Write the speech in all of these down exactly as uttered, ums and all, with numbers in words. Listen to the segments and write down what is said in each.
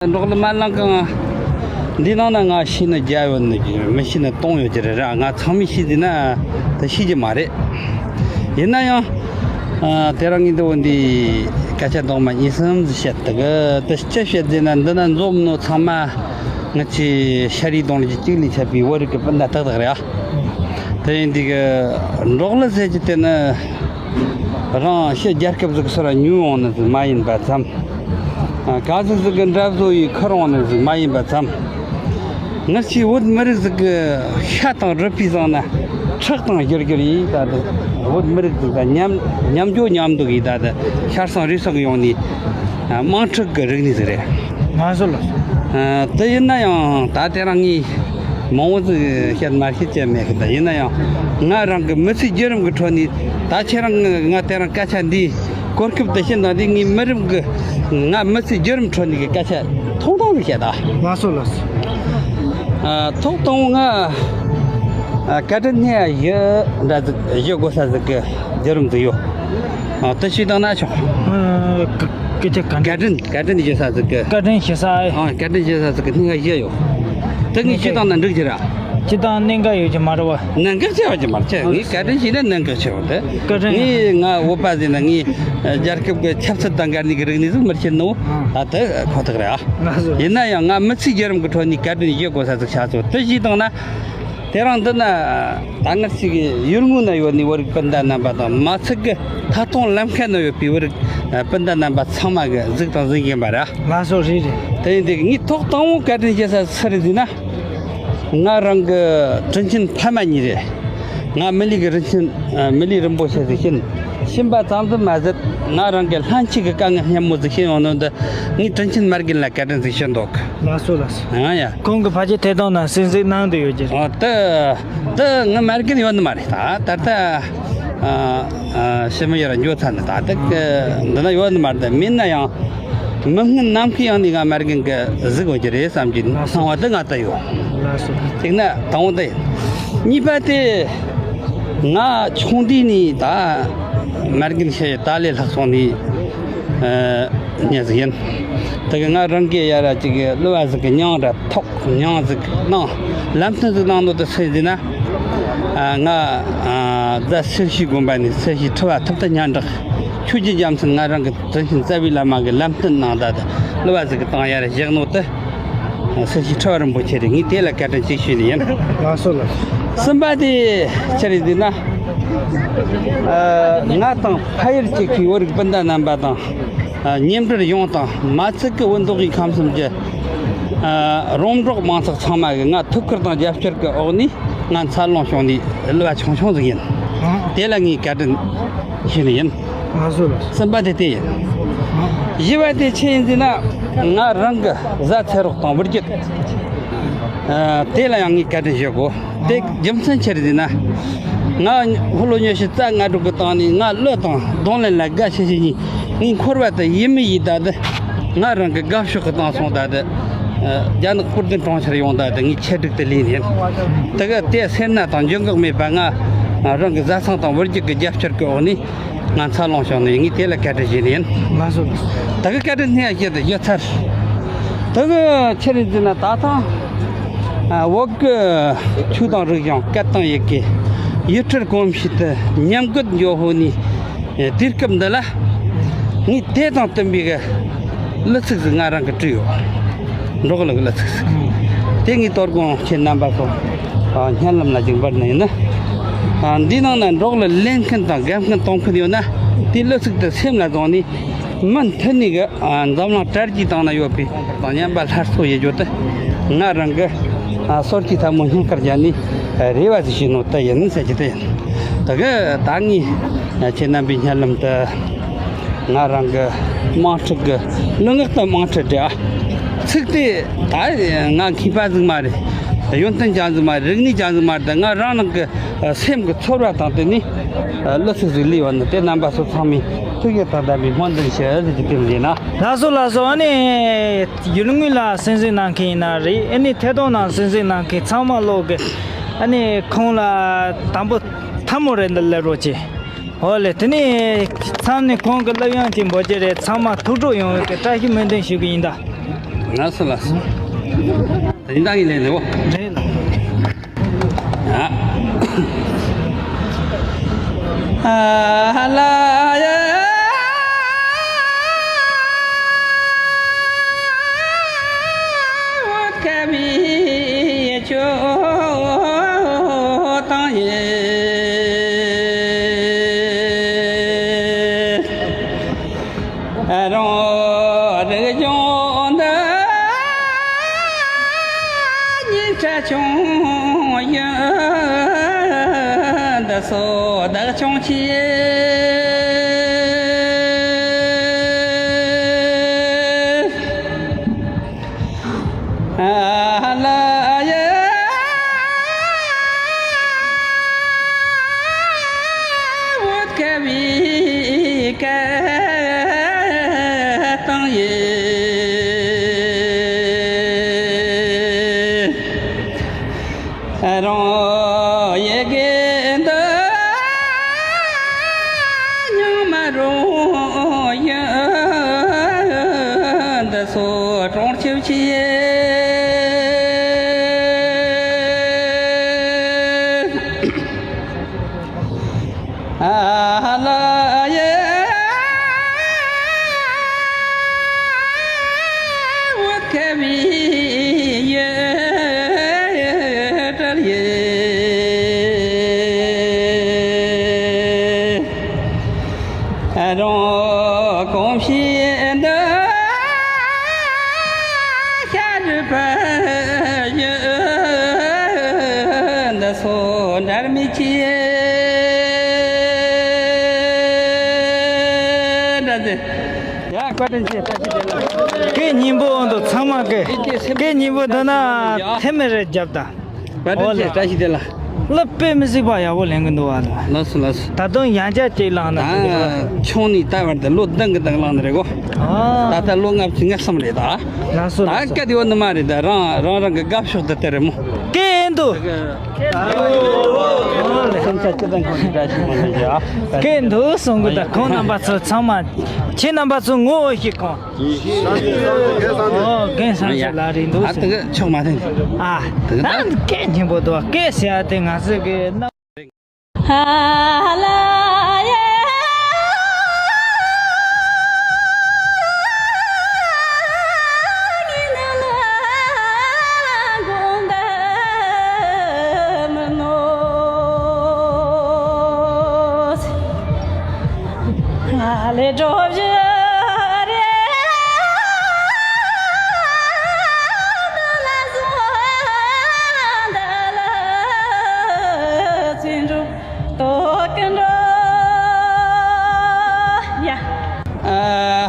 འབྲོག་གླུ་མ་བླངས་གང་། འདི་ནང་ན་ང་ཤེས་ནི་བརྒྱ་ཡོད་ནི་མི་ཤེས་ནི་སྟོང་ཡོད་ཀྱི་རེད་ར། ང་ཚང་མས་ཤེས་ཟིན་ན་ད་ཤེས་ཀྱི་མ་རེད། ཡིན་ན་ཡང་། ཨ། དེ་རིང་ངས་འདི་འོ་འདི་སྐད་ཆ་རྡོག་མ་གཉིས་གསུམ་ཟིག་བཤད་དག་གི། དེ་ཅི་བཤད་ཟེར་ན། འདི་ན་འཛོམས་ནོ་ཚང་མ་ང་ཚོའི་ཤ་རུས་གདོང་རུས་གཅིག་ལས་ཆད་པའི་བོད་རིགས་ཀྱི་སྤུན་ཟླ་ཏག་ཏག་རེད་ཨ། དེ་ཡིན་དུས་ཀྱི་འབྲོག་གླུ་ཟེར་གྱི་དེ་ནི་རང་ཕྱི་རྒྱལ་ཁབ་ཟིག་སར་ཉུལ་འོང་ནི་ཟིག་མ་ཡིན་པ་ཙམ། ཨ། ག་ཟིག་ཟིག་གི་འགྲན་བཟོ་ཡིས་ཁུར་འོང་ནི་ཟིག་མ་ཡིན་པ་ཙམ། ང་ཚོའི་བོད་མི་རིགས་ཟིག་གི་ཤ་དང་རུས་པའི་ཟངས་ནས་ཁྲག་དང་བཞུར་བཞུར་ཡིས་ད་དེ་བོད་མི་རིགས་ཟིག་དང་མཉམ་མཉམ་འགྲོགས་མཉམ་འདུག་ཡིས་ད་དེ་ཤར་སང་རུས་སང་ཡོང་ནི། ཨ། དམངས་ཁྲོད་ཀྱི་རིག་གནས་ཟིག་རེད། ང་ཚོ་ལ། ཨ། དེ་ཡིན་ན་ཡང་ད་དེ་རིང་ངས་མང་བོ་ཟིག་བཤད་མ་ཤེས་ཀྱི་མེད་གི། ད་ཡིན་ན་ཡང་ང་རང་གི་མི་ཚེའི་བརྒྱུད་རིམ་གྱི་ཁྲོད་ནས་ད་ཁྱེད་རང་ང་དེ་རིང་སྐད་ཆ་འདི་གོ་སྐབས་དེ་བྱིན་དང་འདི་ངའི་མི་རབས་ཀྱི་ང་མི་ཚེའི་བརྒྱུད་རིམ་ཁྲོད་ནས་ཀྱི་སྐད་ཆ་ཐོག་དང་ཟིག་བཤད་ད། ང་ཚོ་ལ། ཨ། ཐོག་དང་ང་ཨ་བཀའ་དྲིན་སྙིང་ཡ་ཡི་འདྲ་ཟིག་ཡི་དགོས་ས་ཟིག་གི་བརྒྱུད་རིམ་ཟིག་ཡོད། ཨ། དེ་ཞུས་དང་ན་ཆོག་ཨ། སྐད་ཆ་ག་འདྲ། བཀའ་དྲིན། བཀའ་དྲིན་ཞུ་ས་ཟིག་གི། བཀའ་དྲིན་ཞུ་ས། ཨ། བཀའ་དྲིན་ཞུ་ས་ཟིག་གི་སྙིང་ག་བཞི་ཡོད། དེ་ངས་ཞུས་དང་ན་འགྲིག་གི་ར། ཅི་དང་གནད་འགག་ཡོད་ཀྱི་མ་རེད་བ། གནད་འགག་ཆེ་བ་ཅི་མ་རེད། ངས་བཀའ་དྲིན་ཞུས་ན་གནད་འགག་ཆེ་བ་དེ། བཀའ་དྲིན། ངས་ང་བོད་པ་ཟིག་ན་ངས་རྒྱལ་ཁབ་ཀྱི་ཆབ་སྲིད་དང་འགལ་ནས་ཀྱི་རིག་གནས་ཟིག་མི་ཤེས་ནོ། ཨ། ད་དེ་ཁོ་ཐག་རེད་ཨ། ཡིན་ན་ཡང་ང་མི་ཚེའི་བརྒྱུད་རིམ་གྱི་ཁྲོད་ནས་བཀའ་དྲིན་ཞུ་དགོས་ས་ཟིག་ཆགས་སོང་། དེ་ཞུས་དང་ན། དེ་རིང་འདི་ན་ད་ང་ཚོའི་གི་ཡུལ་དངོས་ན་ཡོད་ནི་བོད་རིགས་སྤུན་ཟླ་རྣམ་པ་དང་མ་ཚད་གི་ད་དུང་ལམ་ཁ་ན་ཡོད་པའི་བོད་རིགས་སྤུན་ཟླ་རྣམ་པ་ཚང་མ་གི་གཟིགས་དང་གཟིགས་བཞིན་པ་རེད། ལགས་སོ། རེད་རེད། དེ་ཡིན་དུས་ངས་ཐོག་དང་པོ་བཀའ་དྲིན་ཞུ་ས་སུ་རེད་ཟེར་ན། ང་རང་གི་དྲིན་ཆེན་ཕ་མ་གཉིས་རེད། ང་མི་ལུས་གི་རིན་ཆེན། ཨ། མི་ལུས་རིན་པོ་ཆེ་ཟིག་བྱིན། བྱིན་པ་ཙམ་དུ་མ་ཟད་ང་རང་གི་ལྷན་སྐྱེས་ཀྱི་དཀའ་ངལ་སྙན་མོ་ཟིག་བྱིན་ཡོང་ནོ་འདི་ངས་དྲིན་ཆེན་མ་རྒན་ལ་བཀའ་དྲིན་ཟིག་ཞུ་འདོད་གི། ལགས་སོ་ལགས་སོ། ཨང་ཡ། ཁོང་གི་ཕལ་ཆེར་ཐད་གཏོང་ནང་གསན་གཟིགས་གནང་དུ་ཡོད་ཀྱི་རེད། ཨོ་ད། ད་ང་མ་རྒན་ཡོད་ནི་མ་རེད། ད་ད་ལྟ། ཨ། ཨ། ཞི་མི་ཡར་འགྱོ་ཚར་ནི་ད་ལྟ་གི་འདི་ན་ཡོད་ནི་མ་རེད། མིན་ན་ཡང་མི་སྔོན་ནམ་མཁའི་ཡང་ནས་ང་མ་རྒན་གི་གཟིགས་འོ་གི་རེད་བསམ་གྱི་སྣང་བ་དེ་ང་ད་ཡོད། ལགས་སོ། གཅིག་ན་དང་པོ་དེ་ཡིན། གཉིས་པ་དེ་ང་ཆུང་དུས་ནས་ད་མ་རྒན་ཤི་ད་ལས་ལྷག་སོང་ནས། ཨ། ཉལ་ཟིག་ཡིན། དེ་གི་ང་རང་གི་ཡ་ར་ཅིག་གི་གླུ་བ་ཟིག་གི་མྱིང་ར་ཐོག་མྱིང་ཟིག་གནང་། ལམ་སྟོན་ཟིག་གནང་འདོད་དུ་སེམས་ཟིན་ན། ཨ། ང་། ཨ། རྫ་སེར་ཤུལ་དགོན་པ་ནས་སེར་ཤུལ་ཁྲི་པ་ཐུབ་བསྟན་སྙན་གྲགས་ཆོས་ཀྱི་རྒྱལ་མཚན་ང་རང་གི་དྲིན་ཆེན་རྩ་བའི་བླ་མ་གི་ལམ་སྟོན་གནང་ད་དེ་གླུ་བ་ཟིག་གི་བཏང་ཡ་ར་བཞག་ནོ་དེ། སེར་ཤུལ་ཁྲི་པ་རིན་པོ་ཆེ་རེད། ངས་དེ་ལ་བཀའ་དྲིན་ཆེ་ཞུ་ནི་ཡིན། ལགས་སོ་ལགས་སོ། གསུམ་པ་དེ་ཆི་རེད་ཟེར་ན། ཨ། ང་དང་ཕ་ཡུལ་གཅིག་པའི་བོད་རིགས་སྤུན་ཟླ་རྣམ་པ་དང་། ཨ། མཉམ་འབྲེལ་ཡོངས་དང་མ་ཚད་ཀྱི་བོད་མདོ་དབུས་ཁམས་གསུམ་གྱི། ཨ། རོང་འབྲོག་མང་ཚོགས་ཚང་མ་གི་ང་ཐུགས་ཁུར་དང་རྒྱབ་སྐྱོར་གྱི་འོག་ནས་ང་འཚར་ལོངས་བྱུང་ནས་གླུ་བ་ཆུང་ཆུང་ཟིག་ཡིན། ཨ། དེ་ལ་ངས་བཀའ་དྲིན་ཞུ་ནི་ཡིན། ང་ཚོ་ལ། གསུམ་པ་དེ་དེ་ཡིན། ཨ། བཞི་པ་དེ་ཆི་ཡིན་ཟེར་ན། ང་རང་གི་བཟའ་ཚེ་རོགས་དང་བུ་རྒྱུད། ཨ། དེ་ལ་ཡང་ངས་བཀའ་དྲིན་ཞུ་དགོས། དེ་རྒྱུ་མཚན་ཆི་རེད་ཟེར་ན། ང་ཕོ་ལོ་ཉི་ཤུ་རྩ་ལྔ་དྲུག་གི་སྟེང་ནས་ང་གླུ་དང་རྡུང་ལེན་ལ་དགའ་ཤེས་ཤེས་ཉིད་ངའི་འཁོར་བ་དེ་ཡིད་མི་ཡིད་ད་དེ། ང་རང་གི་དགའ་ཕྱོགས་ཀྱི་བཏང་སོང་ད་དེ། རྒྱ་ནག་སྤུར་ལྡིང་གྲོང་ཁྱེར་ཡོང་ད་དེ་ངའི་ཆེད་སྒྲིག་དེ་ལས་ནས། དེ་ག་དེ་སེར་སྣ་དང་འཇུ་འགག་མེད་པ་ང་རང་གི་བཟའ་ཚང་དང་བུ་རྒྱུད་ཀྱི་རྒྱབ་སྐྱོར་གྱི་འོག་ནས། ང་འཚར་ལོངས་བྱུང་ནས་ངས་དེ་ལ་བཀའ་དྲིན་ཞུ་ནི་ཡིན། ལགས་སོ། ད་གི་བཀའ་དྲིན་སྙིང་ཞེ་དྲག་ཡོད་ཚར། ད་གི་ཆི་རེད་ཟེར་ན་ད་ཐང་། ཨ། བོད་ཀྱི་ཆོས་དང་རིག་གཞུང་སྐད་དང་ཡི་གེ་ཡུལ་གྲུ་གོམས་གཤིས་དེ་ཉམས་རྒུད་འགྱོ་ཧོ་ནི་དུས་སྐབས་འདི་ལ། ངས་དེ་དང་བསྟུན་པའི་གི་གླུ་ཚིག་ཟིག་ང་རང་གི་བྲིས་ཡོད། འབྲོག་གླུ་གི་གླུ་ཚིག་ཟིག་དེ་ངས་དོ་དགོང་ཁྱེད་རྣམ་པ་ཚོ། ཨ། སྙན་ལམ་ལ་ཅིག་འབུལ་ནི་ཡིན་ན། ཨ། འདི་ནང་ན་འབྲོག་གླུ་ལེན་མཁན་དང་དགའ་མཁན་གཏོང་མཁན་ཡོད་ན། དེ་གླུ་ཚིག་དེ་སེམས་ལ་བཟུང་ནས་མུ་མཐུད་ནས་གི། ཨ། འཛམ་གླིང་དྲ་རྒྱའི་སྟེང་ན་ཡོད་པའི་དང་མཉམ་པ་སླར་གསོ་ཡེ་རྒྱུ་དེ་ང་རང་གི། ཨ། སོར་གྱི་ཐལ་མོ་སྙིང་ཁར་བརྒྱབ་ནས་རེ་བ་ཟིག་བྱས་ནོ་དེ་ཡིན་ཟེར་གྱི་དེ་ཡིན། ད་གི་ད་ངས་ཁྱེད་རྣམ་པའི་སྙན་ལམ་དུ། ང་རང་གི་དམངས་ཁྲོད་ཀྱི་གླུ་ངག་དང་དམངས་ཁྲོད་འདྲ། ཚིག་དེ་ད་ང་མཁས་པ་ཟིག་མ་རེད། ཡོན་ཏན་ཅན་ཟིག་མ་རེད། རིག་གནས་ཅན་ཟིག་མ་རེད། ད་ང་རང་རང་གི་སེམས་ཀྱི་ཚོར་བ་དང་བསྟུན་ནས་གླུ་ཚིག་ཟིག་ལས་ཡོད་ནི་དེ་རྣམ་པ་ཚོ་ཚང་མས་ཐུགས་ཡིད་དང་ལྡན་པའི་སྨོན་འདུན་ཞུ་ཟེར་གྱི་དེ་ཡིན་ན། ལགས་སོ་ལགས་སོ། ཨ་ནི་ཡུལ་དངོས་ལ་གསན་གཟིགས་གནང་མཁན་ཡིན་ན་རེད། ཨ་ནི་ཐད་གཏོང་ནང་གསན་གཟིགས་གནང་མཁན་ཚང་མ་ལོག་གི་ཨ་ནི་ཁོང་ལ་དང་པོ་ཐལ་མོ་རེ་འདི་སླེབས་རོགས་གྱིས། ཨོ་ལེ། དེ་ནས་མཚམས་ནས་ཁོང་གི་གླུ་དབྱངས་ཀྱི་འབོད་སྒྱུར་རེད། ཚང་མ་ཐུགས་སྤྲོ་ཡོང་བའི་གི་བཀྲ་ཤིས་སྨོན་འདུན་ཞུ་གི་ཡིན་ད། ལགས་སོ་ལགས་སོ། ད་ཡིན་ད་ངས་ལེན་ལེའོ། ལེན་ལ། ཡ། ཨ་ལ་ཡ། འོད་དཀར་བའི་ཆོས་དང་ཡིན། རང་རིག་གཞུང་འདི་ཉིན་ཁྲ་ཆུང་ཡོད། འདི་སོ་བདག་སྐྱོང་བྱེད། ཨ་ལ་ཡ། འོད་དཀར་བའི་སྐད་གཏོང་ཡི། རང་ཡི་གེ་འདི་ཉུང་མ་རུང་ཡོད། འདི་སོ་གྲོང་ཁྱེར་ཆེ། ཨ་ལ་ཡ། འོད་དཀར་བའི་ཡུལ་གྲུ་ཡི། རང་གོང་བཞིན་འདི་ཤ་རུས་པ་ཡི། འདི་སོ་འབྲལ་མི་བྱེད། འདྲ་ཟེར། ཡ། བཀའ་དྲིན་ཆེ། བཀྲ་ཤིས་བདེ་ལེགས། སྐད་སྙན་པོ་འདུག་ཚང་མ་སྐད་སྐད་སྙན་པོ་འདུག་ན་ཐེ་མེ་རེ་རྒྱབ་དང་། བཀའ་དྲིན་ཆེ། བཀྲ་ཤིས་བདེ་ལེགས། ལ་དཔེ་མི་སྲིད་པ་ཡག་པོ་ལེན་གི་འདུག་བ་ལ། ལགས་སོ་ལགས་སོ། ད་དུང་ཡང་བསྐྱར་གཅིག་བླངས་ན་འགྲིག་གི་རེད། ད་ཆུང་ནས་ད་བར་དུ་ལོ་བདུན་གི་དང་བླངས་ནི་རེད་གོ། ཨ། ད་ལྟ་ལོ་ལྔ་བཅུ་ང་གསུམ་རེད་ད། ལགས་སོ་ད་ལགས་སོ། སྐད་དེ་བ་ནི་མ་རེད་ད། རང་རང་རང་གི་དགའ་ཕྱོགས་དེ་དེ་རེད་མོ། སྐད་འདུག་སེམས་ཆ་སྐྱིད་དང་ཁོང་གི་བཀྲ་ཤིས་མ་ལེགས་ཀྱི་ཨ། སྐད་འདུག་གསུང་གི་ད་ཁོང་རྣམ་པ་ཚོ་ཚང་མ། ཁྱེད་རྣམ་པ་ཚོ་ངོ་བོ་ཤེས་གོ། ཨོ། རྒན་སངས་རྒྱས་ལགས་རེད་འདུག་ཨ། དེ་གི་ཆོག་མ་ཐེངས། ཨ། དེ་གི་ད་སྐད་སྙན་པོ་འདུག་སྐད་ཟེར་ཡ་དེ་ང་ཚོ་གི་རྣམ། ཨ་ལ་ཡ། ལེ་གྲོ་བཞི་རེ། འདི་ལ་བཟུང་འདི་ལ་བཙུན་འགྲོ་དོ་ཀུན་འགྲོ། ཡ། ཨ་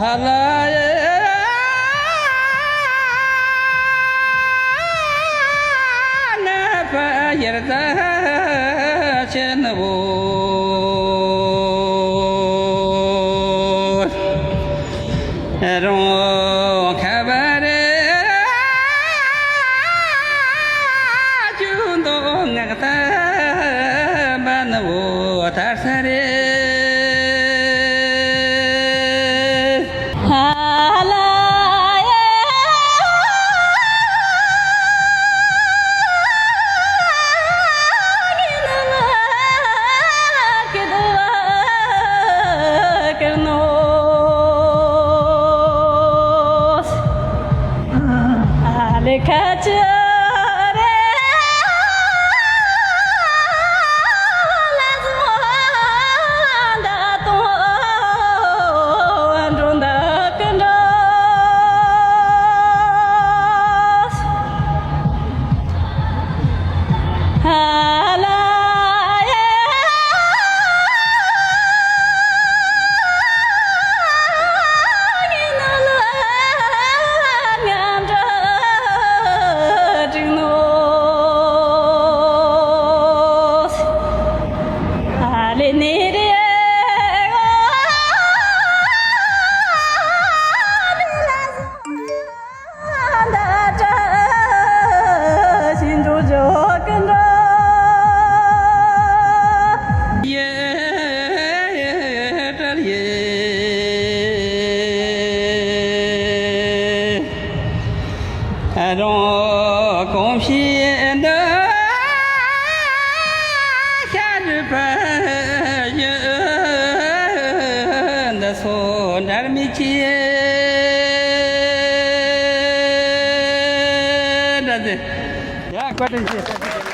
ཧ་ལ་ཡ། ནད་པ་ཡར་ཟ་ཆེ་ནི་བོ། རང་ཁ་བ་རེ་ཅུང་དོ་ངག་ཐ་མ་ནི་བོ་ཐར་ས་རེ། ཧ་ལ་ཡ། ལེ་ཁ་ཅི་རེ། ལ་ཟུང་ད་དུང་འགྲོ་འདུག་གི་འགྲོ། ཧ་ལ་ཡ། རང་གོང་ཕྱིན་འདི་ཤ་རུས་པར་ཡོད་འདི་སོགས་འབྲལ་མི་བྱེད། འདྲ་ཟེར། ཡ་བཀའ་དྲིན་ཆེ།